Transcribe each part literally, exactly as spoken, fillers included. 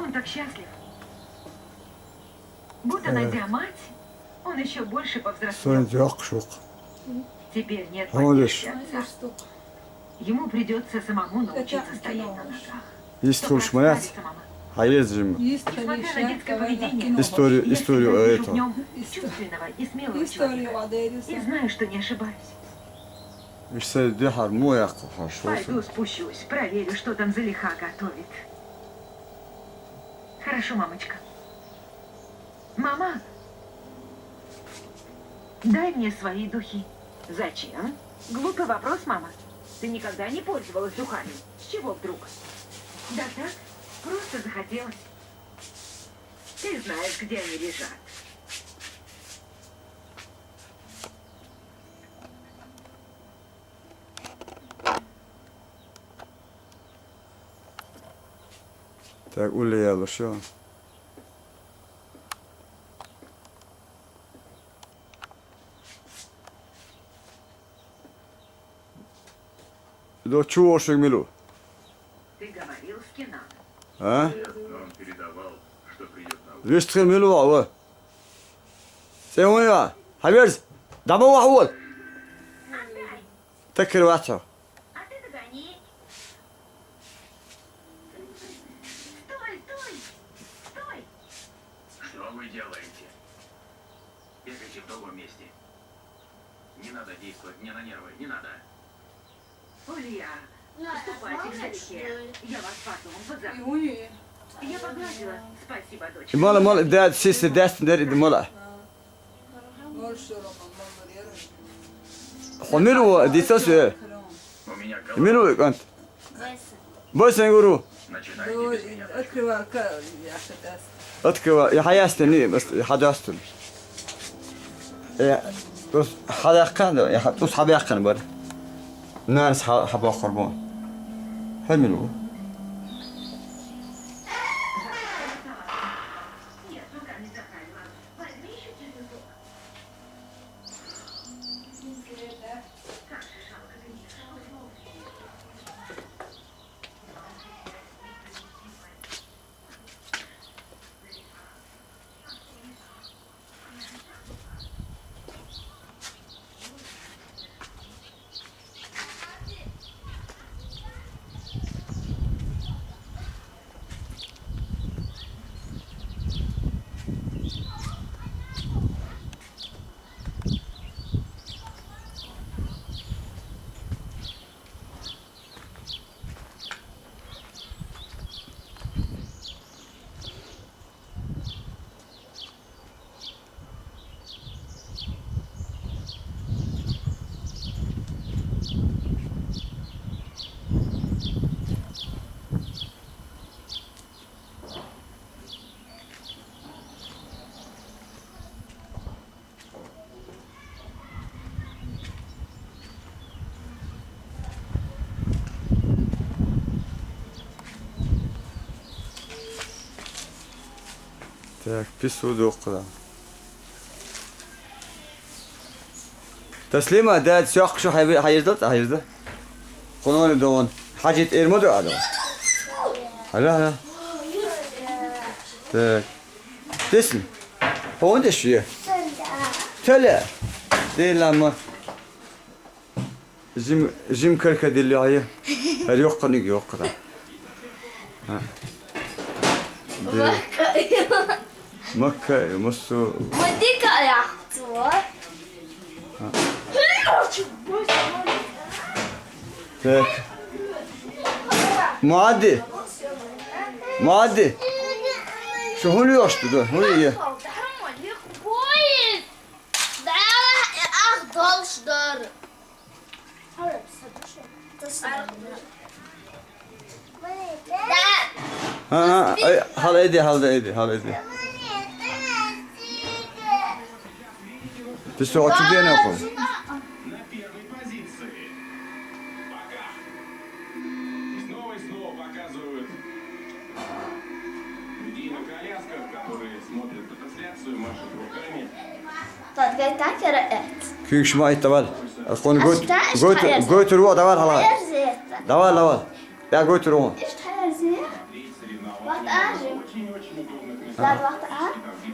Он так счастлив. Будто найдя мать, он еще больше повзрослел. Сонг жоох шух. Теперь нет поддержки отца. Ему придется самому научиться стоять на ногах. История моя. Несмотря на детское поведение, историю, историю этого. Чувственного и смелого человека. И знаю, что не ошибаюсь. Пойду спущусь, проверю, что там Залиха готовит. Хорошо, мамочка. Мама, дай мне свои духи. Зачем? Глупый вопрос, мама. Ты никогда не пользовалась духами. С чего вдруг? Да так, просто захотелось. Ты знаешь, где они лежат. Так, улеяло, всё. До чего шагмилу? Ты говорил с Кенаном? А? Вестхемилу, а? Сеуя, хаберз, дама вахвал. Отдай! Такир ватсо. А ты догони. Стой, стой, стой! Что вы делаете? Бегайте в другом месте. Не надо действовать мне на нервы, не надо. Улья, ступайте к Залихе. Я вас потом позову. Я погладила. Спасибо, дочка. Мала, мала, да, сиси, дас, да, мала. Хумилу, дисас, э. Милу, кант. Басан гуру. Открывай, я хаястани, бас, я хадастун. Э, тус хадаккан, я ха-, тус хабяккан бар. Нанс ха-, хабаккар бу. Хумилу. Так, пису дохла. Таслима, да, сёх, шо хайрдал, хайрдал. Хонон дон. Хажит эрмодо адо. Ала, ала. Так. Тесн. Хонде шие. Теле. Делама. Жим, жим карка дилли ая. Ар ёкканик ёккада. Ха. Де. Макка, мусу. Мадика яхтуа. Ха. Так. Муадди. Муадди. Шо хун ёшту да? Хун е. Ах, долш дор. Ха, ха, ай, хал эди, хал эди, хал эди. Ты что, а тебе нахуй? Снова и снова показывают людей на колясках, которые смотрят на трансляцию, машут руками. Кюкшма ит давал. Хун гот, гот, гот руа давал хала. Давал, давал. Я гот руа.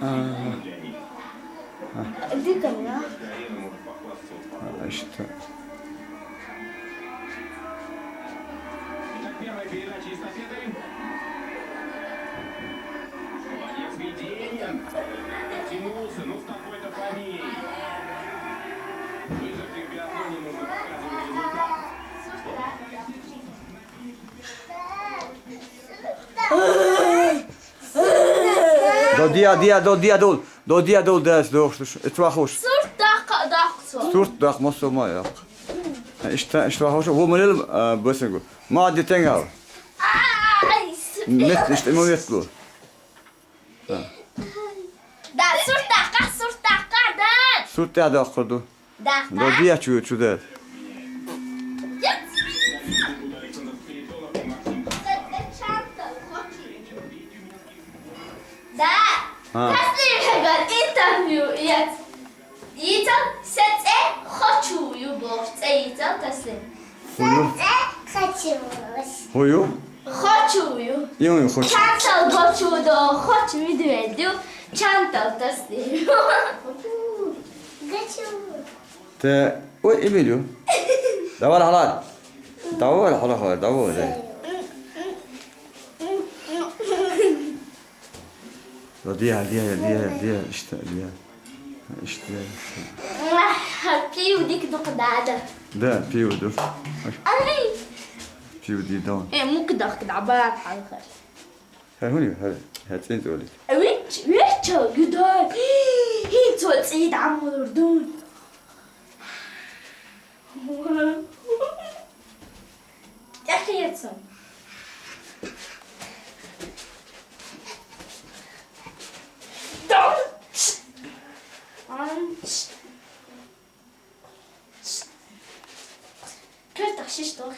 Ага. Иди ко мне. А, что? Додия, дия, додия, дол. Додия, дол, дас, дохтуш. Итвахуш. Сурт дахъа, дахъа. Сурт дахъа, мосо ма яхъ. Ишта, ишта вахуш. Ву мунил, а, босингу. Ма ди тенгал. Ай, сурт. Мет, ишта ма мет лу. Да, сурт дахъа, сурт дахъа, да. Сурт я дахъа ду. Да. Додия чу, чу да. Да. А. Таслим хӀегар интервью ец. Ицал се цӀе хочу ю боху, цӀе ицал Таслим. Хую? Се цӀе хочу. Хую? Хочу ю. Ю, ю, хочу. Чантал гочу до, хочу медведю, чантал Таслим. Гочу. Те, ой, Эмилю. Давай, халат. Давай, халат, давай, давай. Дия, дия, дия, дия, ишта, дия. Ишта. Пиу дик дукъ дада. Да, пиу дур. Ай. Пиу ди дон. Э, мук дахъ да бар халхар. Ха, хуни, ха, ха, цин туалет. Вич, вичо, гудо. Хин цо цид амурдун. Тяхица. Дон. Анч. Кертах шиш тох.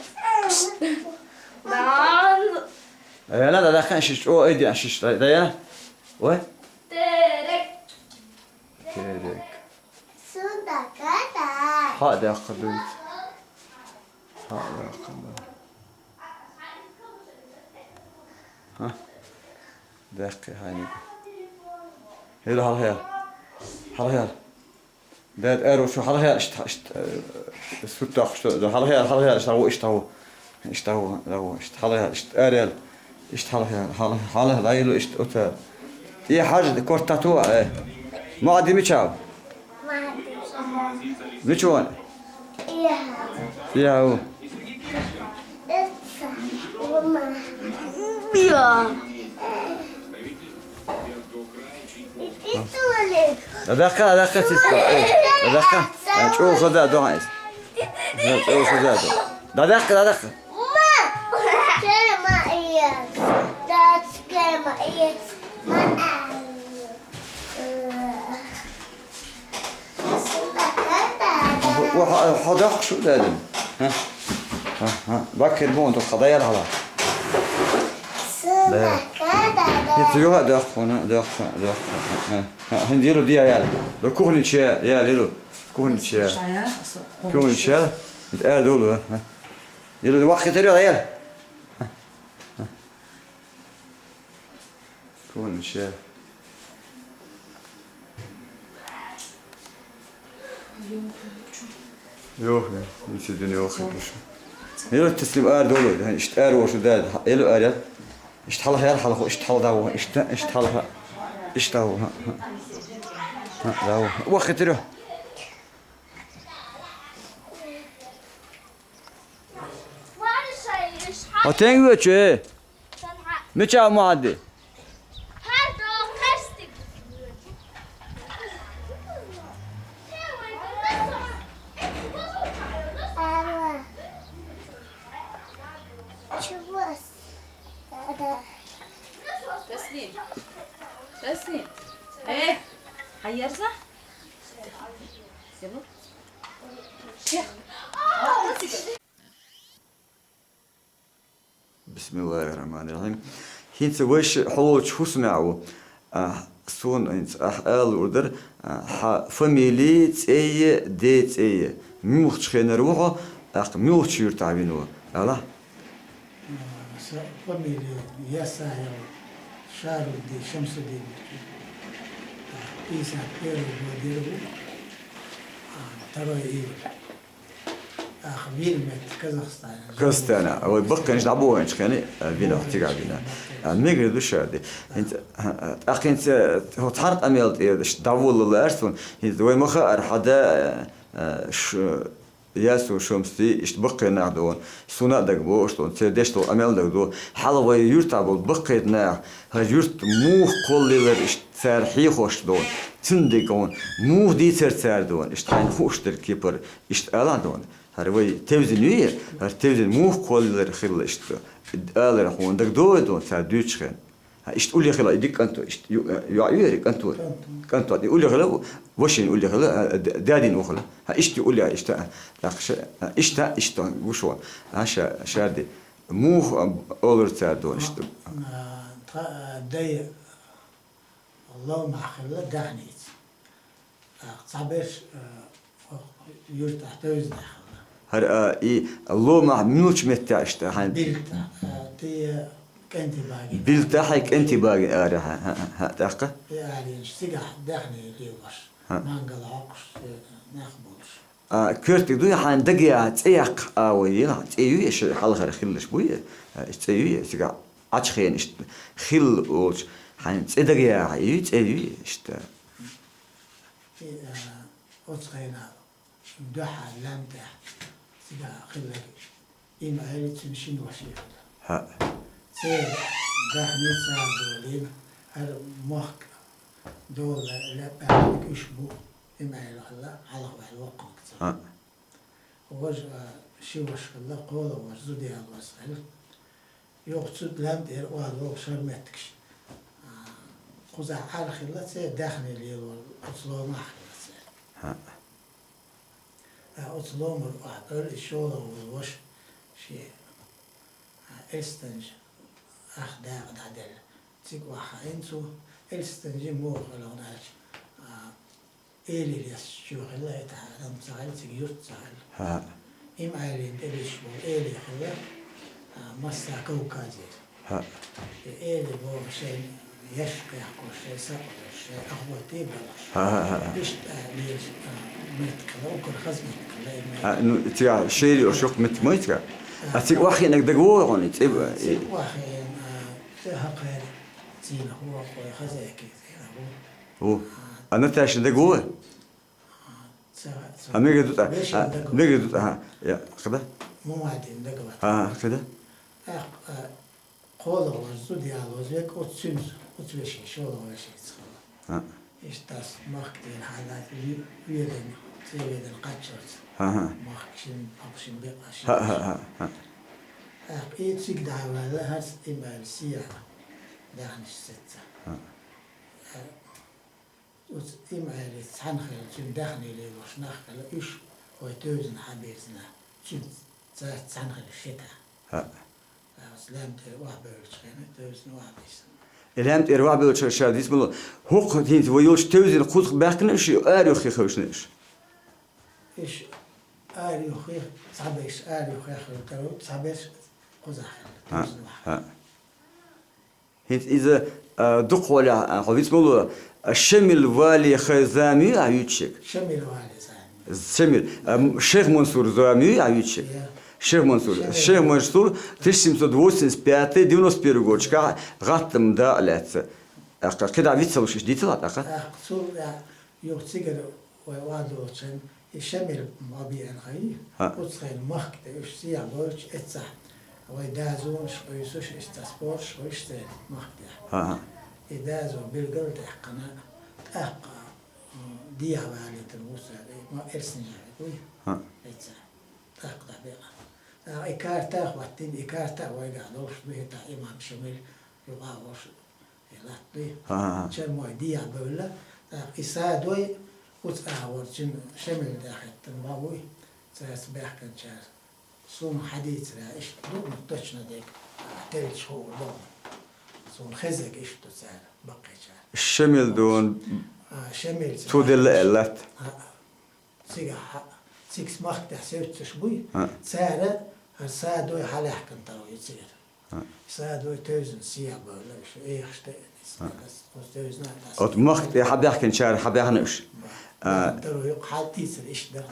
Дан. Аяна да дахан шиш, о, эди шиш, да, да, я. Ой. Терек. Терек. Сунда када. Ха да хадуй. Ха да хадуй. Ха. Дахъи хайник. Хел хал хел. Хал хел. Дед эру шу хал хел, ишт, ишт, э, сутта, шу, хал хел, хал хел, ишт, ишт, ишт, ишт, хал хел, ишт, эрел, ишт, хал хел, хал, хал хел, айлу, ишт, ута. И хаж, кортату, э. Ма адими чав. Which one? Яу. Биа. Дадакка, дадакка, сиска. Э, дадакка. Э, чу худа догайс. Э, чу худа до. Дадакка, дадакка. Ма. Кема иес. Дадакка ма иес. Ма. Ва ха-, хадах шу дадим. Ха? Ха, ха. Бакир бон то хадаяр хала. Да. Ит юха дах хона, дах, дах. Ха, ха. Хин диру дия ял. До кухни че, я лиру. Кухни че. Кухни че. Ит а долу, ха. Диру вахи терю ял. Кун ше. Йох, не, не сидин йох, не шу. Йох, Таслим ар долу, ишт ар вошу да, элу ар я. Ишт хал хял хал хо, ишт хал да во, ишт, ишт хал ха. Ишт да во, ха, ха. Ха, да во. Вахи терю. Отен вече. Мича муадди. Таслим. Таслим. Э, хайярза? Сему? Бисмиллахир-рахманир-рахим. ХӀинца вайша хьулалча хӀусамехь ву. А, сона хӀинца ахь ала лур дара, а, хьан фамили, цӀе, де цӀе. Муьлхачу хенара ву хьо, тӀаккха муьлхачу юьртахь вина ву. Ала? Сан фамили Ясаев. Шарудди Шамсудинович. А, пятьдесят первый год диру. А, второй июля. Ах, Вильмет, Казахстан. Казахстана. Вай баккхинчу дӀабохийначу хенахь, а, вина, цига вина. А, мегар ду шарди. ХӀинца, а, а, тӀаккха хӀинца, хӀо цхьана къамел тӀера, ш-, дӀаволла лаьара суна. ХӀинца вай ма хаара хьада, а, а, ш-, Ясу Шамсти, иштта баккхий нах ду вон. Суна а дага бохуш ду вон, церан деш долу къамел дага ду. Хьала вай юьртахь болу баккхий нах, хӀара юьрт муха кхоллаелира иштта цара хьехош ду вон. Цуьнан дика вон. Муха дийцира цара ду вон. Иштта хьайна хууш дерг кепара, иштта ала ду вон. ХӀара вай тевзина юй, хӀара тевзина муха кхоллаелира хилла иштта. Алар хьуна дага догӀу ду вон, цара дуьйцучу хенахь. ХӀа, иштта уллехь хила, и дика кӀант ву, иштта ю-, э, йоӀ ю, яри кӀант ву. КӀант ву. КӀант ву, и уллехь хила, вашина уллехь хила, а, д-, даьдина ву хила. ХӀа, иштта ю уллехь, иштта, а, тӀаккха ша, а, иштта, иштта, гуш вон. ХӀа, ша, шарди. Муха, а, олура цара ду, иштта. А, тха, а, дай ломахь хилла даьхница. ТӀаккха цхьаберш, а, юьртахь тевзина хилла. ХӀара, а, и ломахь муьлхачу меттехь иштта хьайн? Билта, а, ти, а, кӀентий багина. Билта хьайн кӀентий багина ара, хьа, хьа, хьа, тӀаккха? И аренаш цигахь даьхни лелош. ХӀа. Мангал хьокхуш, э, нах болуш. А, коьртиг дуй хьайн дагаяхьа цӀе яккха а вай, цӀе юй, ша хьалхара хиллаш буй, а, цӀе юй, цигахь Ӏачу хенаш хилла олуш, хьайн цӀе дагаяхьа юй, цӀе юй, иштта. И, а, оцу хенахь дуьхьал лаьмна тӀехь цигахь хилларг Имаэли цуьнан шина ваша хилла. ХӀаъ. Церан даьхни цара долийна, хӀара мохк дола лаьппаьллиг уьш бу, Имаэли хилла, хьалха ваьлла воккханиг цара. ХӀаъ. Важа, а, ши ваша хилла, кхола важа зуда ялош хилла. Юха цу лаьмна тӀера охьадогӀуш хӀара меттигаш. А, кхузахь Ӏар хилла церан, даьхни лелор оцу ломахь хилла церан. ХӀаъ. А, оцу ломара охьабевлла и шолгӀа волу ваша шен, а, Элстанжа ах дакъа дӀаделла. Цига охьахаийна цо, Элстанжи муха хилла аьлча, а, Эли лесташ чоь хилла, хӀетахь адам ца хилла, цига юрт ца хилла. ХӀаъ. Имаэлина тӀе лиш болу Эли хилла, а, массо а Кавказера. ХӀаъ. И Эли боху шайн еш кхехкош, шайн сакъош, шайн ахвоте болуш. ХӀаъ, хӀаъ, хӀаъ. Иштта, а, лелаш, а, меттиг хилла, уггар хаза меттиг хилла, Имаэли. ХӀаъ, ну, цига шери ош йоккха меттиг ма ю цига. А, а цига охьахиънарг дага вогӀу хьуна, цӀе бу-, цига охьахиъна, а, цӀе хьакхаьрга цӀийнах вогӀу, хаза экий цӀийнах ву. Ву. А Наташа дага вогӀу? Ца, ца. А мегар ду тӀа? Вешин дага. Мегар ду тӀа, хӀаъ. Я, хада? Мумадин дага вац. ХӀаъ, хада? ТӀаккха, а, кхола важа зуда ялоза век, оцу цуьнца, оцу вешин, шолгӀа вешица хилла. ХӀаъ. Иштта ас махка тӀера хьалаца ве-, ведана, цӀе ведана кхаччалц. ХӀаъ, хӀаъ. Махка шин, пхьакх шин бекъа шин. ХӀаъ, хӀаъ, хӀаъ, хӀаъ. ТӀаккха и цига дӀа а ваьлла, хӀара Имаэли сехьа даьхнаш сецна. ХӀаъ. Оцу Имаэлица цхьаьна хилла, цуьнан даьхни лелош нах хилла, уьш вай тевзина хьабирзина, цуьнца цаьрца цхьаьна хилла ши тӀе. ХӀаъ. Оцу лаьмна тӀера охьабевллачу хенахь тевзина охьабирзина. И лаьмна тӀера охьабевллачу ша дисбало, хӀокху хӀинца вай йолчу тевзина кхузахь баьхкина уьш, ю араюххе хевшина уьш? Уьш араюххе, цхьаберш араюххе хилла, цхьаберш кхузахь хилла, хӀаъ, тевзина охьа. ХӀаъ. ХӀинца иза, а, дукхахволехь, а, хьо вицмало, а, Шамил вали Хайзами ю ахь вуьйцуш? Шамил вали Зами. Шамил, а, м, Шейх Мансур Зами ю ахь вуьйцуш? Я. Шейх Мансур. Шамил. Шейх Мансур, тысяча семьсот восемьдесят пятый, девяносто первый годашкахь гӀаттам дакъа лаьцна. ТӀаккха кхидӀа вицалуш иштта дийцал ахь тӀаккха? ТӀаккха цул, а, юха цигара вай охьадолчун, и Шамил ма биъна хьан ю? ХӀаъ. Оцу хенахь махка тӀе уьш сехьа бевлча эццахь, вай дозанаш къуьйсуш, иштта спорташ хуьлуш церан махка тӀехь. ХӀаъ, хӀаъ. И доза билгал а даьккхина, тӀаккха, м, дехьа валийтина ву цара, и ма Эльсинжа вуй. ХӀаъ. Эццахь. ТӀаккха дӀабеа. ТӀаккха и карта а хӀоттийна, и карта а вайгахь долуш ду, хӀетахь имам Шамил юкъа а волуш. И латта дуй. ХӀан, хӀан, хӀан. Чармой дехьа бевлла, тӀаккха и Садой, оцу агӀор цуьнан Шамил дӀахӀиттина ма вуй, цаьрца баьхкинчара. Суна хьадийцарехь, иштта ду, ну, точно дерг, а, теллачу хуур ду. Суна хезарг иштта ду цара, баккхийчара. Шамил ду ван. А, Шамил цу цо делла аьлла латта. А, а. Цигахь, цига махка тӀехь севццаш буй, а, цара хӀара Садой хьалаьхкина тарло и цигара. Садой тевзан сиа бала, уж эхаш тӀе, кхуза тевзна, От махка тӀе хьабаьхкинчара хьабаьхна уж. А, Даро юкъа хьал дийцар иштта дара.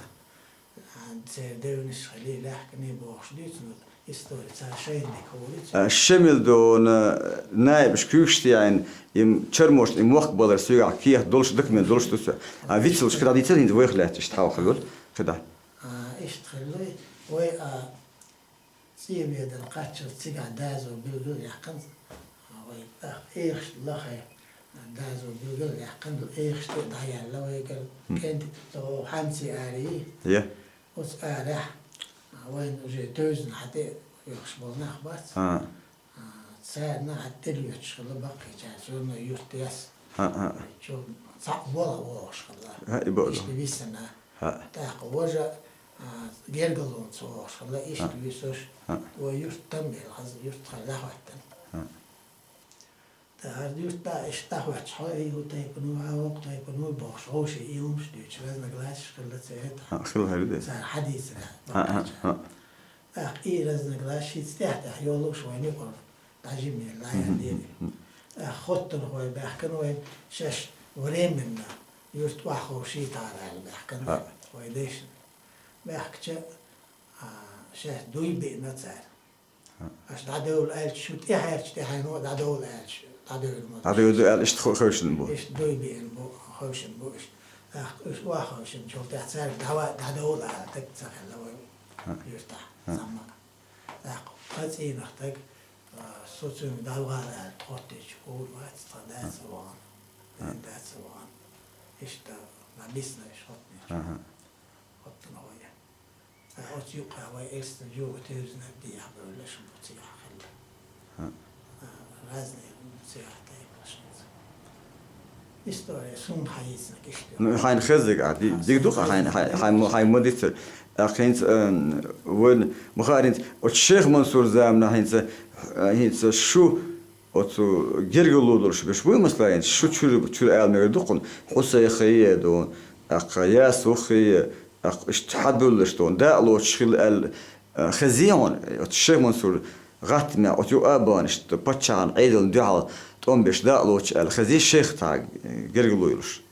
Церан девнаш хилий, лаьхкиний бохуш дуьйцу, но истори цара шайна дика хуури цу. А, Шемил дона наибаш куьйгаш тӀе яйна, им чармошна, им мохк балар суьйгахь кехат долуш, документ долуш ду цу. А, вицалуш кхидӀа дийцар, хӀинца вайх лаьтташ иштта хьалха хилла, кхидӀа. А, иштта хилла, вай, а, цӀе ведар кхаччалц цигахь дазо билгал яьккхина, а, вай, а, эхаш лахай, дазо билгал яьккхина, эхаш тӀе дӀаяьлла вайгара, кӀентий тӀе хьанций арий. Я. Оцу арахь, а, вайна уже тевзина хьан тӀе а йохуш болу нах бац. А. А, царна хьан тӀе лоьцуш хилла баккхийчара, всё равно юрт яс. А, а. Чу цхьаъ болх вогӀуш хилла. А, и боху. Иштта висина. А. ТӀаккха важа, а, гергалонца вогӀуш хилла, иштта висуш. А. Вай юрт там бел хаза, юрт хаза дӀахӀоьттина. А. ТӀаккха юрт дӀа, иштта дӀахӀоьттуш хьо, и хӀу тайпана ву, а вокху тайпана ву бохуш, вовшийн и хӀумаш дуьйцуш, разногласеш хилла церан тӀехь. А, хилла хир ду. Цара хьадийцарехь. А, а, баккхийчара. А. ТӀаккха и разногласеш хӀинца тӀаьхь-тӀаьхьа йолуш вайна юкъара дӀажимъелла яьлла дийри. ТӀаккха хоттунах вай баьхкина вайн шаьш временно юрт охьаховшийтахьара аьлла баьхкина вай дайшна. Баьхкича, а, шаьш дуй биъна цара. Аша дӀадевла аьлча, шу тӀаьхьарчу тӀаьхьено дӀадовла аьлча, дӀадевла ма ду. ДӀадевла ду аьлла, иштта хо-, хевшина бу. Иштта дуй биъна бу, хевшина бу иштта. ТӀаккха уьш охьахевшинчул тӀаьхьа цаьрга дӀава-, дӀадовла аьлла, таг ца хилла вай юртахь, цхьамма. ТӀаккха тхан цӀийнах таг, а, со цуьнга дӀавала аьлла, тхоттийча, хӀора вац, тхан дац а вахана. Ден дац а вахана. Иштта, дӀабисна иштта хоттунах. Хоттунах вай. Ткъа оцу юккъехь вай эрсна жугӀу тевзина дехьа бевлла шу бу цигахь хилла. Разные цигахь тайпанаш хилла. История суна хьан йийцинарг иштта ю. Ну, хьайна хеззиг а, ди-, дика ду-кх хьайна, хьай-, хьайн ма, хьайн ма дицар. ТӀаккха хӀинца, э, вайн ма хаара хӀинца, оцу Шайх Мансур заманахь хӀинца, э, хӀинца шу Оцу гергарло долуш берш буй, масала, хӀинца шу чуьра, чуьра ала мегар ду-кх хьуна, Хьусайхий а ду, тӀаккха Ясуххий а, тӀаккха иштта хьадуьллуш ду, дакъа лоцуш хилла аьлла, а, хезий хьуна, оцу Шайх Мансур гӀаттамехь, оцу юкъа а бахана, иштта паччахьан Ӏедална дуьхьал тӀом беш дакъа лоцуш аьлла хезий шайх цхьа гергарло йолуш?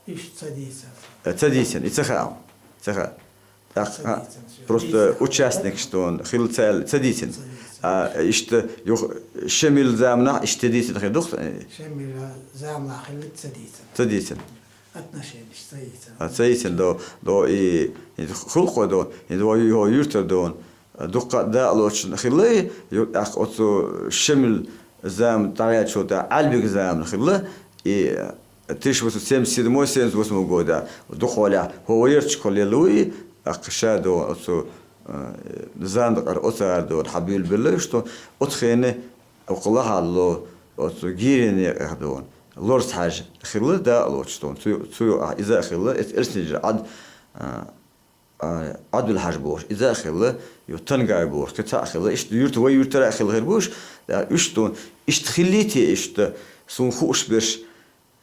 Иштта ца дийцина. Э, ца дийцина, и ца хаьа. Ца хаьа. ТӀаккха, ца дийцина, всё. Просто дийцина. Участникаш дона хилла ца аьлла, ца дийцина. Ца дийцина. А, иштта, юха, Шемил заманахь иштта дийцина хир ду-кх? Шемил заманахь хилла ца дийцина. Ца дийцина. Отношениш ца йийцина. А, ца йийцина, до, до, и, и хулкхо до, и до, ю-, юртар дона. Дуккха а дакъа лоцуш хилла, ю-, тӀаккха оцу Шемил зама дӀагӀаьчул тӀаьхьа Ӏаьлбиг зама хилла, и тысяча восемьсот семьдесят седьмой, семьдесят восьмой года, дукхахьолехь, хӀо вайерчу кхоллел ву и, тӀаккха ша дона оцу, э, Зандакъара оцара дона хьан буьйлабелла, что оцу хене окху лахьалло оцу Гийренекъех дона Лорс-Хьаьжа хилла дакъа лоцуш дона, цу, цу юкъахь иза а хилла, эц эрсинчара Ӏад, а, А, Ӏабдул-Хьаьжа бохуш, иза а хилла, ю Тангай бохуш, кхин цхьаъ а хилла, иштта юрт, вай юртара а хилла хир бу уьш, да, уьш дона, иштта хиллий те иштта, суна хууш берш,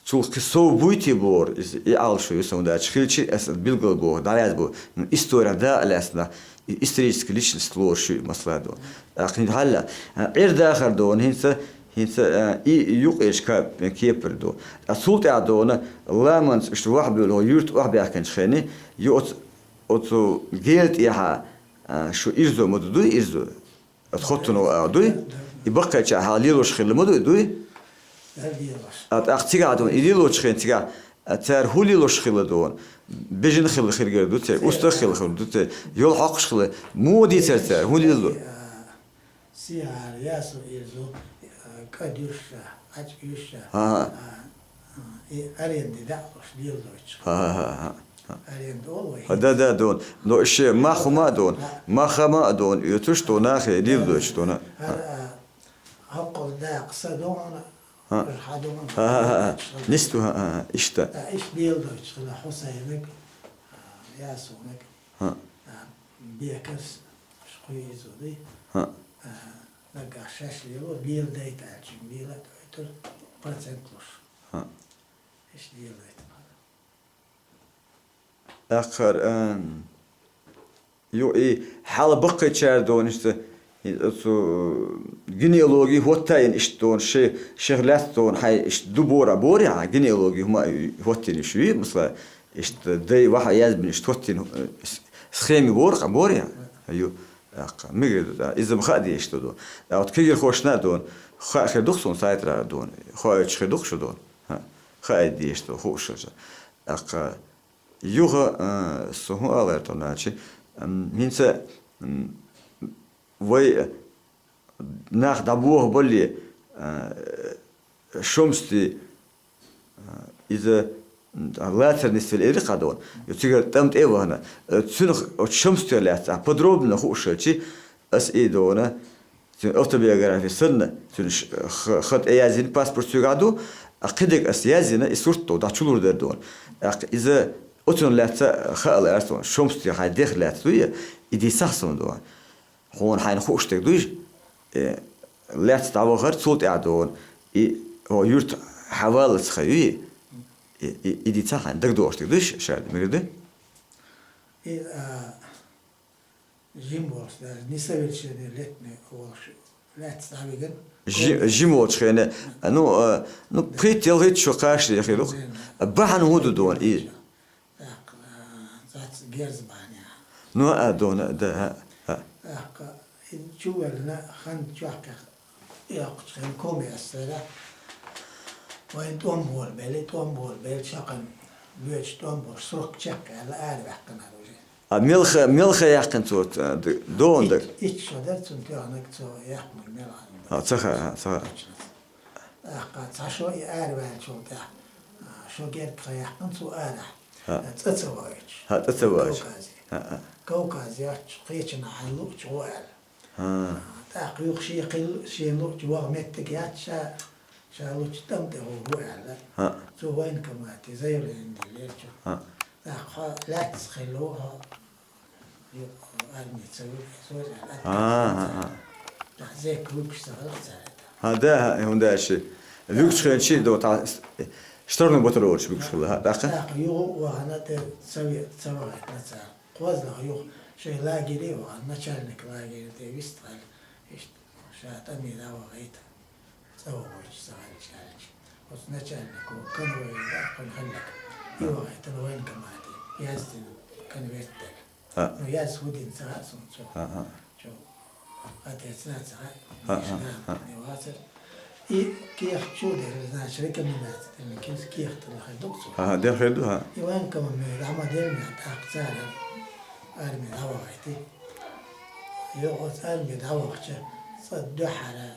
цул кхин сов буй те бохура, иза и Ӏалашо ю сан дача, хилча аса билггал боху, дӀаяз бу, ну, история дакъа лаьцна, и историческая личность лоруш ю, масала дона. ТӀаккха хӀинца хьалла, а, Ӏер дахар дона, хӀинца, хӀинца, а, и юкъерчу ка-, кепара ду. ТӀаккха цул тӀаьхьа дона, ламанца уьш вахьбуьйлу, юрт охьабаьхкинчу хене, ю оцу Оцу гел тӀехьа, а, шу ирзо ма ду, дуй ирзо? Оцу хоттуно а дуй? И баккхайча хьала лелош хилла ма дуй, дуй? А, тӀаккха цигахь дона, и лелочу хен цигахь, а, цара хӀун лелош хилла дона? Бежана хилла хиргара ду церан, устагӀа хилла хир ду церан, йол хьокхуш хилла. Муха дийцара цара, хӀун лело? Сихьара, ясу ирзу, а, кӀа дуьсса, Ӏачу юьсса, ага, а, а, и аренда дакъош лелдойтуш. Ага, ага, ага. Аренда олу вай? А, да, да, дон. Но ше мах хӀума а дон, а, мах хӀума а дон, оьцуш дон, нахе лелдойтуш дон. А, а, хӀокхул дакъа са дон, а, хьа дон. Ага, ага, ага. Нисду, ага, ага, иштта. А, иштта лелдойтуш хила Хьусайнаг, а, Ясунаг. ХӀаъ. А, бекарс, шкхуьйзу ди. ХӀаъ. А, наггахь шаьш лело, леладайта аьлча, лела а дойтур, процент луш. ХӀаъ. Иштта леладайта. Акхар, ам, ю и хьала баккхийчара дона иштта, Оцу генеалоги хӀоттайна иштта дона, ши-, ших лаьцна дона, хьай иштта ду бора, бора, генеалоги хӀума хӀоттийна шу, масала, иштта дай ваха язбина иштта хӀоттийна, э, с-, схеми бора, бора, ю, аккха, мигар ду, да, иза ма хаа дезаш ду, да. А вот кегирхошна а дона, хаа хир ду-кх суна сайтра дона, хоуьйтуш хир ду-кх шу дона, хаа дезаш ду, хууш хир ду. Аккха, юха, а, со хӀун алар тхо начи, м, хӀинца, м, вай нах дӀабохабале, а, Шомсти, а, иза, м, лацар нисвелла эр-кх дона. Ю цигара тӀам тӀе а вахана. Э, цуьнах оцу Шомстих лаьцна подробно хууш хилчи, ас и дона, цуьнан автобиографи санна, цуьнан ш-, х-, ха тӀеязйина паспорт цуьгахь ду, а кхидерг ас язйина, и сурт ду, дӀа чулур дара дона. ТӀаккха иза оцунна лаьцна хаала аьлла суна, Шомсти хьайн дех лаьцна дуй, и дийцахь суна дона. Хьуна хьайна хууш дерг дуйш, э, лаьцна дӀавахар цул тӀаьхьа дона, и, хьо юрт хьаваллалц ха юй, и, и, и дийцахь хьайна дагадогӀуш дерг дуйш, шарда мегар ду? И, а, жим волуш, даже несовершеннолетний волуш, лаьцна дӀавиган. Жи-, жим волчу хенахь, ну, а, ну, пхийтта-ялхитта шо кхачале хир ду-кх. Бахьана хӀун ду дона и? ТӀаккха, а, цац герз бахьана. Ну, а, дона, да, а, а. ТӀаккха, и чувеллина хан чохь кхех, йоккхачу хенахь коми эссера. Вайн тӀом болабелли, тӀом болабелли, шакхан боьдуш тӀом болуш, срок чекхъяьлла, араваьккхина уже. А мелха, мелха яьккхина цо, ц-, д-, дона дага? Итт-, итт шо дара цунна тоьхнарг, цо яьккхинарг мелха. А, ца хаьа, ца хаьа. ТӀаккха цхьа шо и араваьллачул тӀаьхьа, а, шо герга хан яьккхина цо арахь. ХӀаъ. ЦӀа ца ваийтуш. ХӀаъ, цӀа ца ваийтуш. Кавказе. ХӀаъ, хӀаъ. Кавказе йоцчу кхечанхьа хьайн луъучу гӀо аьлла. ХӀаъ. ТӀаккха юха шен кхин, шена луъучу ваха меттиг яц ша, ша лучу тӀам тӀе гӀо аьлла. ХӀаъ. Цо военкомате заявление деллера чу. ХӀаъ. ТӀаккха хьо лаьцна хилла ву хьо, юха армица вуьгу, соза аьлла. ХӀаъ, хӀаъ, хӀаъ. ТӀаккха зекка вуьгуш ца хилла цара. ХӀаъ, да, хӀаъ, хӀунда аьлча вуьгучу хенахь до тӀа штрафной батальоне вуьгуш хилла, хӀаъ, тӀаккха? ТӀаккха юха а вахана тӀе совет ца вахийтина цара. КхозлагӀа юха шайн лагере а вахана, начальник лагеря тӀе вистхилла, иштта ша тӀаме дӀавахийта, цӀа вахийтуш ца хилча аьлча. Оцу начальнико конвой баьккхина хилларг, и вахийтина военкомате, яздина конверт дара. ХӀаъ. Ну, яз хӀун дина ца хаьа суна цо. ХӀаъ, хӀаъ. Чо, отец на ца хаьа, ХӀаъ, ХӀаъ, ХӀаъ. Вацара. И кехат чу а делла, значит, рекомендация делла, кемс кехат делла хир ду-кх цо. ХӀаъ, хӀаъ, делла хир ду, хӀаъ. И военкомате дӀа ма делла, тӀаккха цара арми дӀавахийти. Йо, оцу арми дӀавахча, цкъа дуьххьара